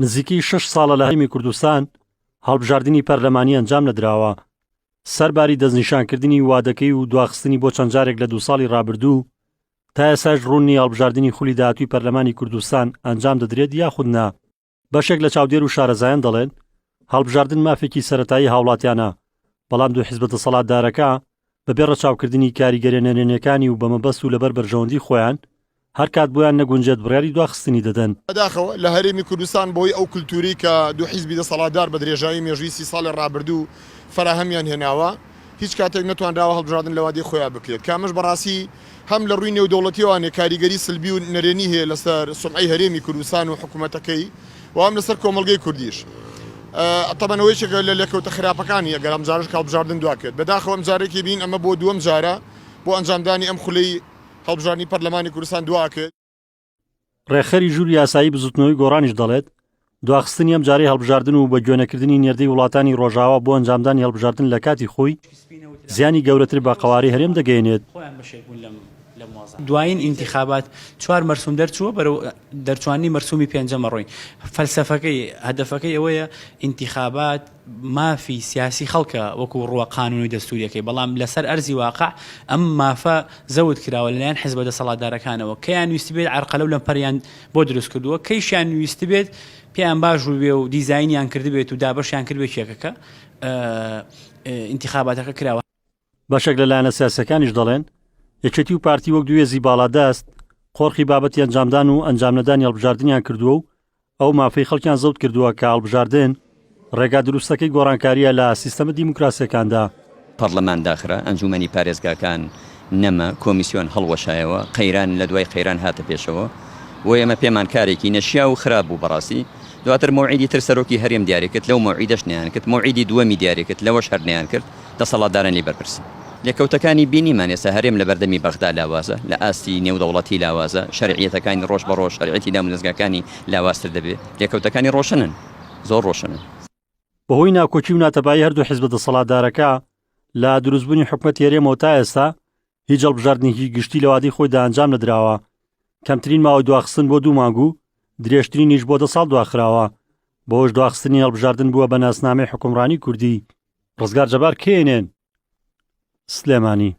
نزیکەی شەش ساڵە لە هەرێمی کوردستان هەڵبژاردنی پەرلەمانی ئەنجام نەدراوە، سەرباری دەستنیشانکردنی وادەکەی و دواخستنی بۆ چەند جارێک لە دوو ساڵی ڕابردوو، تا ئێستاش ڕوون نییە هەڵبژاردنی خولی داهاتووی پەرلەمانی کوردستان ئەنجام دەدرێت یاخود نا. بەشێک لە چاودێر و شارەزایان دەڵێن، هەڵبژاردن مافێکی سەرەتایی هاوڵاتیانە، بەڵام دوو حیزبە دەسەڵاتدارەکە بەبێ ڕەچاوکردنی کاریگەریە نەرێنیەکانی و بە مەبەست و لەبەر بەرژەوەندی خۆیان، هەرکات بۆیان نەگونجێت بڕیاری دواخستنی دەدەن. بەداخەوە لە هەرێمی کوردستان بەهۆی ئەو کلتوری کە دوو حیزبی دەسەڵاتدار بە درێژایی مێژووی سی ساڵی ڕابردوو فەراهەمیان هێناوە، هیچ کاتێک نەتوانراوە هەڵبژاردن لە وادەی خۆیا بکرێت کە ئەمەش بەڕاستی هەم لە ڕووی نێودەوڵەتیەوانێ کاریگەری سلبی و نەرێنی هەیە لەسەر سومعەی هەرێمی کوردستان و حکوومەتەکەی و هەم لەسەر کۆمەڵگەی کوردیش. تەبەن ئەوە یەکێکە لە لێکەوتە خراپەکانی ئەگەر ئەمجارەش کە هەڵبژاردن دواکەوێت. بەداخەوە ئەمجارێکی بین ئەمە بۆ دووەم جارە بۆ ئەنجامدانی ئەم خولەی هەڵبژاردنی پەرلەمانی کوردستان دواکەوێت. ڕێکخەری ژووری یاسایی بزوتنەوەی گۆڕانیش دەڵێت، دواخستنی ئەم جارەی هەڵبژاردن و بە گوێنەکردنی نێردەی وڵاتانی ڕۆژاوا بۆ ئەنجامدانی هەڵبژاردن لە کاتی خۆی، زیانی گەورەتر بە قەوارەی هەرێم دەگەیەنێت. دوایین ئینتیخابات چوار مەرسوم دەرچووە بەرەو دەرچوانی مەرسومی پێنجەمە ڕۆین فەلسەفەکەی هەدەفەکەی ئەوەیە ئینتیخابات مافی سیاسی خەڵکە وەکو ڕووە قانونی دەستوریەکەی بەڵام لەسەر ئەرزی واقع ئەم مافە زەوت کراوە لەلایەن حزبە دەسەڵاتدارەکانەوە کەیان ویستبێت عەرقەلە و لەمپەریان بۆ دروست کردووە کەیشیان ویستبێت پێیان باش بووبێ و دیزاینیان کردبێت و دابەشیان کردبێت کێکەکە ئینتیخاباتەکە کراوە. بەشێک لە لایەنە سیاسیەکانیش دەڵێن، یەکێتی و پارتی وەک دوو هێزی باڵادەست قۆرخی بابەتی ئەنجامدان و ئەنجامنەدانی هەڵبژاردنیان کردووە و ئەو مافەی خەڵکیان زەوت کردووە کە هەڵبژاردن ڕێگا دروستەکەی گۆڕانکارییە لە سیستەمە دیموکراسیەکاندا. پەڕلەمان داخرا، ئەنجوومەنی پارێزگاکان نەما، کۆمیسیۆن هەڵوەشایەوە، قەیران لە دوای قەیران هاتە پێشەوە. بۆ ئێمە پێمان کارێکی نەشیاو و خراپ بوو بەڕاستی. دواتر مەوعیدی تر سەرۆکی هەرێم دیاری کرد، لەو مەوعیدەش نەیانکرد، مەوعیدی دووەمی دیاری کرد، لەوەش هەر نەیانکرد. دەسەڵاتداران لێی بەرپرسن. لێکەوتەکانی بینیمان، ئێستا هەرێم لەبەردەمی بەغدا لاوازە، لە ئاستی نێودەوڵەتی لاوازە، شەرعیەتەکانی ڕۆژ بە ڕۆژ شەرعیەتی دامودەزگاکانی لاوازتر دەبێت، لێکەوتەکانی ڕۆشنن، زۆر ڕۆشنن. بەهۆی ناکۆکی و ناتەبایی هەردوو حیزبە دەسەڵاتدارەکە لە دروستبوونی حکومەتی هەرێمەوە تا ئێستا هیچ هەڵبژاردنێکی گشتی لە وادەی خۆیدا ئەنجام نەدراوە، کەمترین ماوەی دواخستن بۆ دوو مانگ و درێژترینیش بۆ دە ساڵ دواخراوە، بەوەش دواخستنی هەڵبژاردن بووە بە ناسنامەی حوکمڕانی کوردی. ڕزگار جەبار کێنێن سلێمانی.